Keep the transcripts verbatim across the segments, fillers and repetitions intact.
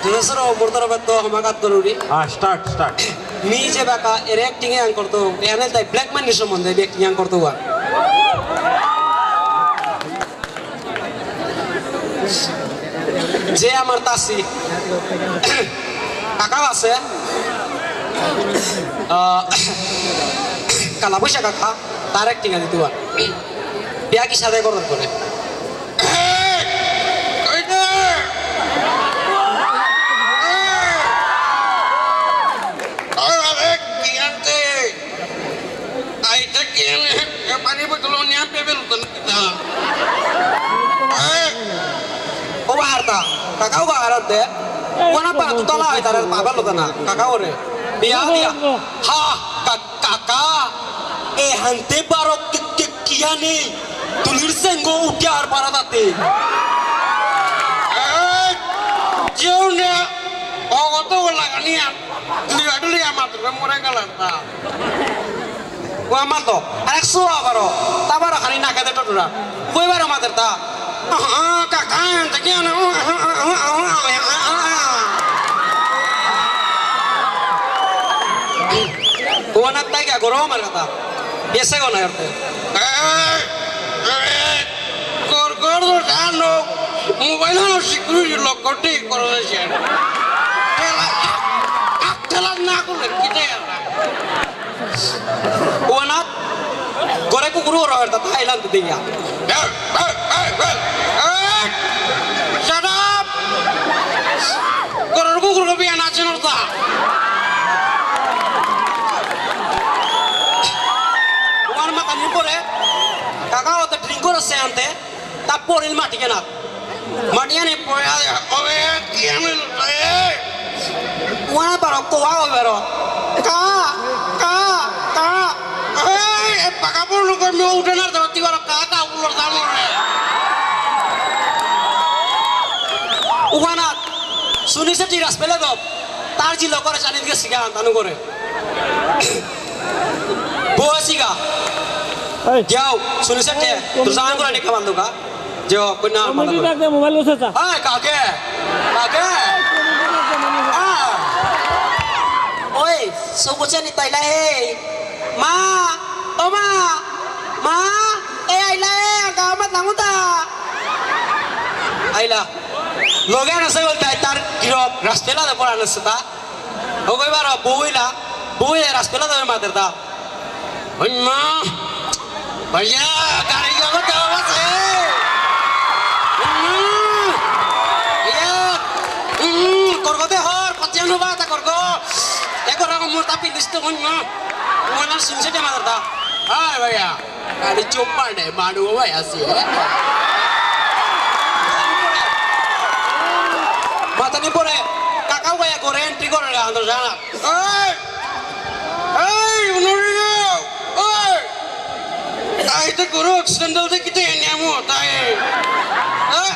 জুজেসর মোর তরফে তো হমাকাত করুরি। হ্যাঁ, start, start। মি যে বাকা এর acting এ আং করতো, এ আনেল তাই black money সম্বন্ধে acting আং করতো আর। যে আমার তাসি কাকা আছে, আহ, কালা বৈশাখ কাকা, তার acting আনি তোমার বিয়া কি সাথে করার পরে। Ay, te quién, pani botolo ni ampe belu tan kita. Ay, o baharta, kakau baharante. Wana pa tu tala ay tara pa belu tana, kakau re. Biya diya. Ha, ka-, kaka. E hante baro ki-, ki-, kiyani. Tulir sengo uti ar para tate. Ay, yo ne, o goto lagani am. Duli, duli amat, mure kalanta. Wa mato, arek suwa baro, tabaro kani na kade totura. Boi baro mater ta. Ah, ah, ka, ka, ta kya na. Wa na ta kya goro mar kata. Biasa ko na yarte. Eh, eh, kor, kor, do, dano. Mobile no security lock korte, koro de siya. Tela, ah, tela na ko le kite. Uanat, gore kukuru oro harta, ta ilan tu dinga. Shut up! Gore kukuru ko biya na chinor ta. Uan matan ni pore, kaka o ta drink oro se ante, ta pore il mati kena. Matiani poya de, oye, kian el, eh. Wana baro, kowa o baro. Ka, ka, ka. Ei, e pakapur luko mi udanar de, ti baro ka, ka, ulor damo re. Wana, Sunil Shetty ras pele do. Tar ji lokore chani dike siga antanu gore. Boasiga. Hey. Diao, Sunil Shetty, hey, tu jangan kurang ni kawan tu ka. Jo, kena. Mama di tak ada mobile ko sa. Hai, kake. Kake. Ah. Oi, so bocha ni taila, hey. Ma, o ma. Ma, e aila, e, aga mat languta. Aila. Loge na se bolta tar kiro rastela de pora na seta. Ogo ibaro buila, buila rastela de mater da. Oi ma. Vaya, cariño, ¿cómo te vas a hacer? Oi ma. Ya. Mm, korgo de hor, patiano bata korgo. Eko rago murta pilisto, oi ma. Wana sunse de mater da. Ay, vaya. Ani chupane, manu, vaya, así, ¿eh? Matani pore, kakau vaya corrente, corre, ando, ya. Ei! Ei, Honorio! Ei! Ai, te guru, sandal de kite niamu, tai. Eh?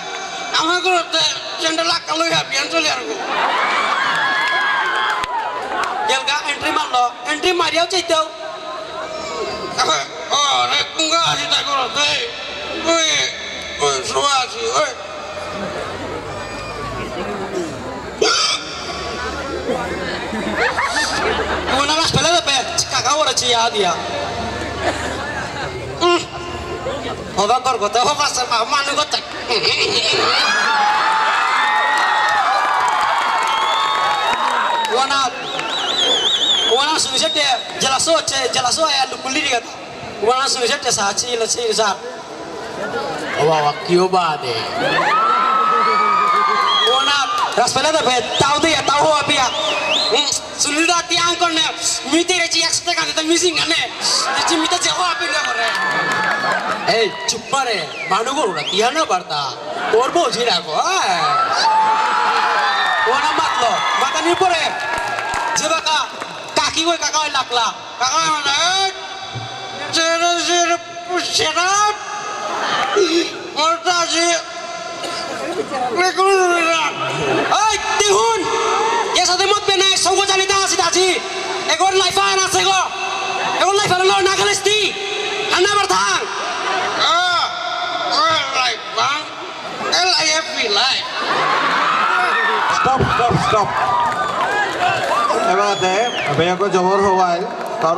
Ama guru te sandal akalo ya, bian soli argo. Yelga entry marlo, entry mariau chaitau. Ore, kunga asita guru te. Oi, oi, suasi, oi. Una las pele de pe, kakau ora chia dia. Mm. Hoba korgo te, hoba se ma, manu gote. Wana, wana Sunil Shetty, jelaso che, jelaso ya lupuli diga. Wana Sunil Shetty sa chi la chi sa. Oba, wa, kio ba de. Wana, ras pele de pe, tau de, tau ho apia. Hmm. Sunil da ti angkon ne, mite re ji expect ane, ta missing ane. Ji mite je ho apin na kore. Ei, chup mare, manu guru na, tiana barta. Tor bo ji na ko, eh. Wana matlo, matani pore. Je baka, kaki ko kaka lakla. Kaka na, eh. Jere, jere. Shut up! Morta ji. Recruit na. Oi, tihun! Ye sade mot benai, songo jani ta asi ta ji. Egor life ana sego. Egor life ana lo na kalesti. Ana barthang. Ah, oh, life, bang. L I F E, life. Stop, stop, stop. এবারে বেয়াকো জবর হওয়াইল, তার,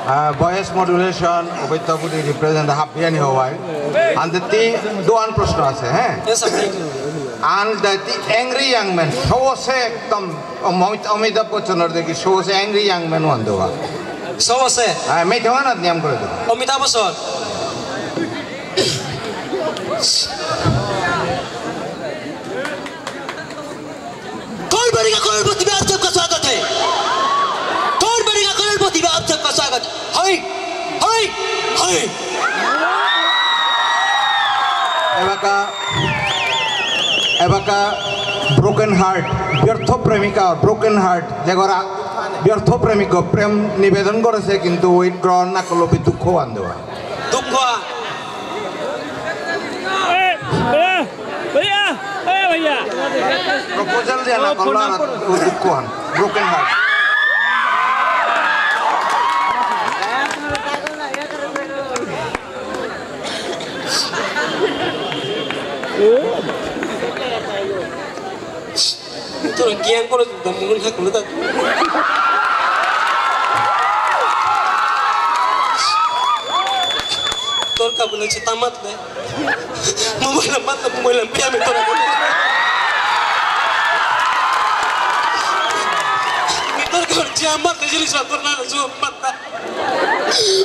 আহ, voice modulation, অবিদ্যাপুরি represent হাবিয়ানি হওয়াইল। আনতে তি দুয়ান প্রশ্ন আছে, হ্যাঁ? Yes, sir. Thank you. আনতে তি angry young man, সবসে একদম অমিত-, অমিতাভ বচ্চনর দেখি সবসে angry young man ওয়ান দেওয়া। সবসে? হ্যাঁ, মেইতে ওয়ান নিয়ম করে দেবো। অমিতাভ বচ্চন। कौन बनेगा करोड़पति में आप सबका स्वागत है। कौन बनेगा करोड़पति में आप सबका स्वागत है। हई, हई, हई। এবাকা, এবাকা broken heart, ব্যর্থ প্রেমিকা, broken heart, যেগরা ব্যর্থ প্রেমিক প্রেম নিবেদন করেছে কিন্তু ওই গ্রহণ না করলো, বি দুঃখ আন দেওয়া। দুঃখ আ- ए, भैया, भैया, ए, भैया। Proposal দিয়া না ও, করলো, ফোন আর নাম্বার। ও দুঃখ হন। Broken heart। তোর জ্ঞান করে দিতাম, মন থাকলো তা। তোর কাবুলে সে তামাত দে। মোবাইল মাত, মোবাইল বিয়া মি তোর। মি তোর ঘর যে আমার জিনিস তোর না জু মাত।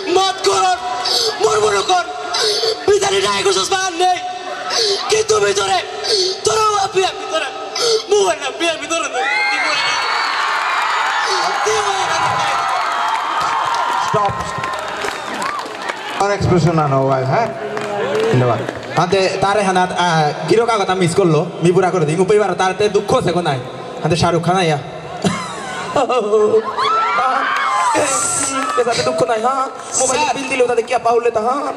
মাত কর, মরমর কর। ভিতরে নাই কিছু মান নেই। কিন্তু ভিতরে, তোর বিয়া ভিতরে, মোবাইল বিয়া ভিতরে। Stop. আর expression আনো ভাই, হ্যাঁ? ধন্যবাদ। আতে তারে হানাত, আহ, গিরক আগতা miss করলো, মি পুরা করে দিই। উপেই বারো তারতে দুঃখ আছে কোনায়। আতে শাহরুখ খান আইয়া। এসাতে দুঃখ নাই, হ্যাঁ? Mobile sir. বিল দিলে ওটাতে কি আপা হলে তা, হ্যাঁ?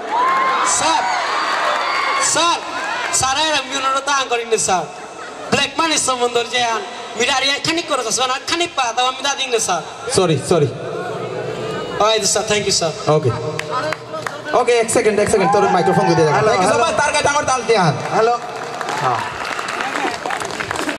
স্যার, স্যার, স্যার, এরা মিউনরতা আঙ্করিং নে স্যার। Black money সম্বন্ধ যে আন, মিরারি খানি করে তো সোনা খানি পা, তাও আমি দাদিং নে sir. Sorry, sorry. Alright, sir, thank you, sir. Okay. Okay, এক second, এক second, তোর microphone দিতে যাবে। Hello, Thank you so hello. much, তার কাছে আমার তাল দিয়ে আন। Hello. হ্যাঁ।